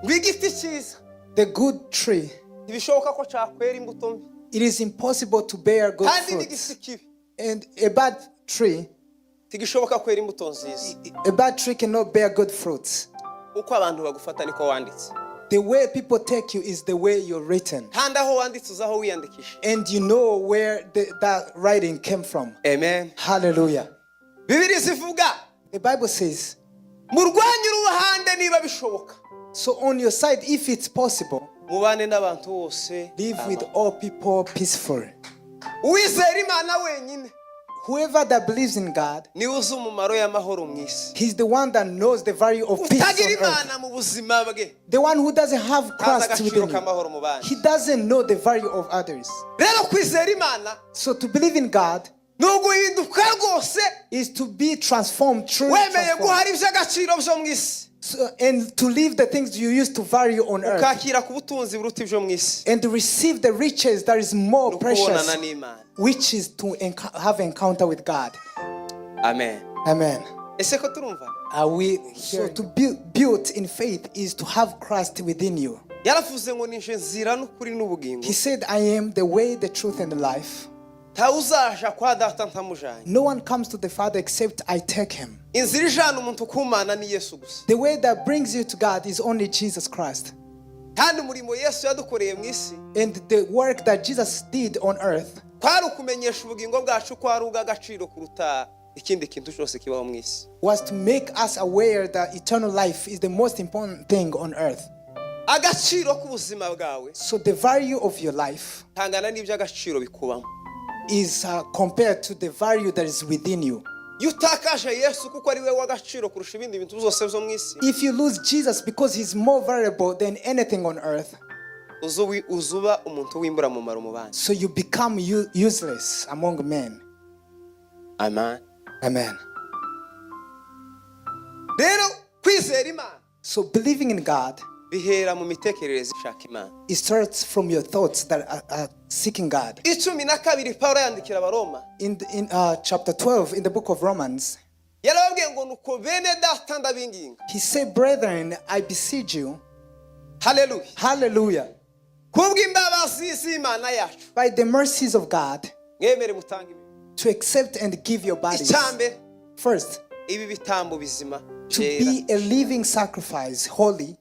Ngo igiti cyiza The good tree, ntibishoboka ko cyakwera imbuto mbi, it is impossible to bear good kandi fruits. N'igiti kibi And a bad tree, ntigishoboka kwera imbuto nziza. A bad tree cannot bear good fruits. Uko abantu bagufata niko wanditse. The way people take you is the way you're written. Kandi aho wanditse uzi aho wiyandikisha. And you know where that writing came from. Amen. Hallelujah. Bibiliya ivuga, The Bible says, murwanye uruhande niba bishoboka, so on your side, if it's possible, mubane n'abantu bose. Live with all people peaceful. Uwizera Imana wenyine Whoever that believes in God, niwe uzi umumaro y'amahoro mu isi. He's the one that knows the value of peace on Utagira earth. Imana mu buzima bwe The one who doesn't have ntazi Christ agaciro within him, k'amahoro mu bandi. He doesn't know the value of others. Rero kwizera Imana So to believe in God ni uguhinduka rwose, is to be transformed, truly wemeye transformed. guhara iby'agaciro byo mu isi, So, and to leave the things you used to value on earth ukakira ku butunzi buruta ibyo mu isi, and to receive the riches that is more ni ukubonana precious, n'Imana. Which is to have encounter with God. Amen. Amen. Ese ko turumva? Are we so to be built in faith is to have Christ within you. Yaravuze ngo nije nzira n'ukuri n'ubugingo. He said, "I am the way, the truth, and the life." Ntawe uzaja kwa Data ntamujanye. No one comes to the Father except I take him. Inzira ijana umuntu ku Mana ni Yesu gusa. The way that brings you to God is only Jesus Christ. Kandi umurimo Yesu yadukoreye mu isi And the work that Jesus did on earth kwari ukumenyesha ubugingo bwacu ko ari ubw'agaciro kuruta ikindi kintu cyose kibaho mu isi. Was to make us aware that eternal life is the most important thing on earth. Agaciro k'ubuzima bwawe So the value of your life kangana n'iby'agaciro bikubamo. Is compared to the value that is within you. Iyo utakaje Yesu kuko ari we w'agaciro kurusha ibindi bintu byose byo mu isi, If you lose Jesus because he's more valuable than anything on earth, uzuba umuntu w'imburamumaro mu bandi. So you become useless among men. Amen. Amen. Rero kwizera Imana So believing in God, bihera mu mitekerereze ishaka Imana. It starts from your thoughts that are seeking God. 12 Pawulo yandikira Abaroma, In chapter 12 in the book of Romans, yarababwiye ngo nuko bene Data ndabinginga. He said, "Brethren, I beseech you," Haleluya. Hallelujah, kubw'imbabazi z'Imana yacu, by the mercies of God, mwemere mutange imibiri. To accept and give your bodies. Icyambere, First, ibi bitambo bizima to byera. Be a living sacrifice, holy.